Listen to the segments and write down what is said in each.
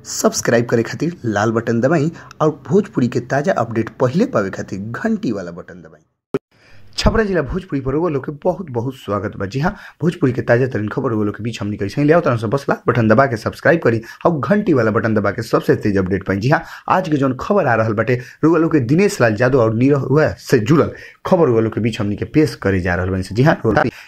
Subscribe करे खातिर लाल button दबाई और भोजपुरी के ताज़ा अपडेट पहिले पावे खातिर घंटी वाला बटन दबाई। छपरा जिला भोजपुरी पर वो लोग के बहुत बहुत स्वागत बा। जी हाँ, भोजपुरी के ताजा तरीन खबर वो लोग के बीच हमनी कैसे ले आओ तरह से बस लाल बटन दबा के सब्सक्राइब करी और घंटी वाला बटन दबा के सबसे तेज अपडेट पाई। जी हाँ, आज के जौन खबर आ रहा बाटे रुआ लोग के दिनेश लाल यादव और निरहुआ से जुड़ल खबर वो लोग के बीच हमनी के पेश करे जा रहा बनी। जी हाँ,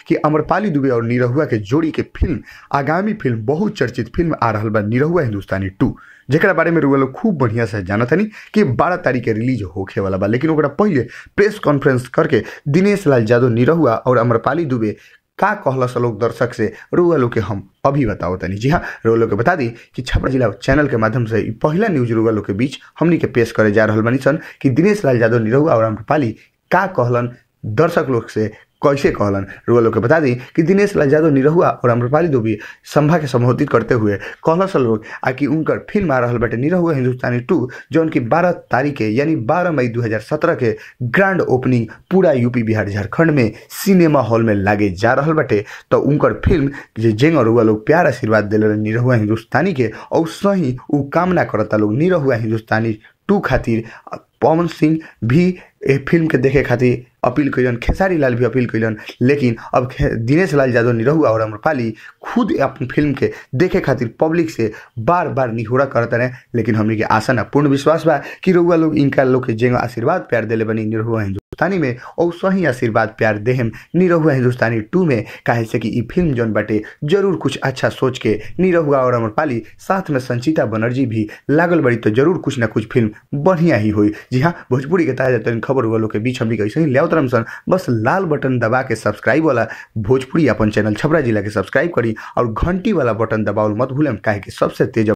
कि अमरपाली दुबे और निरहुआ के जोड़ी के फिल्म आगामी फिल्म बहुत चर्चित फिल्म आ रहा बा निरहुआ हिंदुस्तानी 2, जेकरा बारे में रुआ लोग खूब बढ़िया से जानत हनी कि 12 तारीख के रिलीज होखे वाला बा। लेकिन ओकरा पहले प्रेस कॉन्फ्रेंस करके दिनेश लाल यादव निरहुआ और अमरपाली दुबे का कहलस लोग दर्शक से रुआ लोग के हम अभी बताओ तनी। जी हाँ, रुआ लोग के बता दी कि छपरा जिला चैनल के माध्यम से पहला न्यूज रुआ लोग के बीच हमनी के पेश करे जा रहा बनी सन कि दिनेश लाल यादव निरहुआ और अमरपाली का कहलन दर्शक लोग से, कैसे कहलन। रुआ लोग के बता दी कि दिनेश लाल यादव निरहुआ और अमरपाली दुबे संभा के संबोधित करते हुए कहलस लोग आ कि उनकर फिल्म आ रहा बाटे निरहुआ हिंदुस्तानी 2, जौन की 12 तारीख के यानी 12 मई 2017 के ग्रैंड ओपनिंग पूरा यूपी बिहार झारखंड में सिनेमा हॉल में लागे जा रहा बाटे। तो उनकर फिल्म जे जेंग रुआ लोग प्यार आशीर्वाद दिले निरहुआ हिंदुस्तानी के और सही उ कामना करता लोग निरहुआ हिंदुस्तानी 2 खातिर। पवन सिंह भी ए फिल्म के देखे खातिर अपील कैलन, खेसारी लाल भी अपील कैलन, लेकिन अब दिनेश लाल यादव निरहुआ और अमरपाली खुद अपन फिल्म के देखे खातिर पब्लिक से बार बार निहोरा करते रहे। लेकिन हमनी के आशा ना पूर्ण विश्वास बा कि रहुआ लोग इनका लोग के जेंगा आशीर्वाद प्यार दिले बनी निरहुआ हिंदुस्तानी में और सही आशीर्वाद प्यार देहम निरहुआ हिंदुस्तानी 2 में, काहे से कि ई फिल्म जौन बाटे जरूर कुछ अच्छा सोच के निरहुआ और अमरपाली साथ में संचिता बनर्जी भी लागल बड़ी, तो जरूर कुछ ना कुछ फिल्म बढ़िया ही हुई। जी हाँ, भोजपुरी के ताजा तरीन खबर वालों के बीच हमनी कैसे ही ले सन बस लाल बटन दबा के सब्सक्राइब वाला भोजपुरी अपन चैनल छपरा जिला के सब्सक्राइब करी और घंटी वाला बटन दबावल मत भूलेम, काहे कि सबसे तेज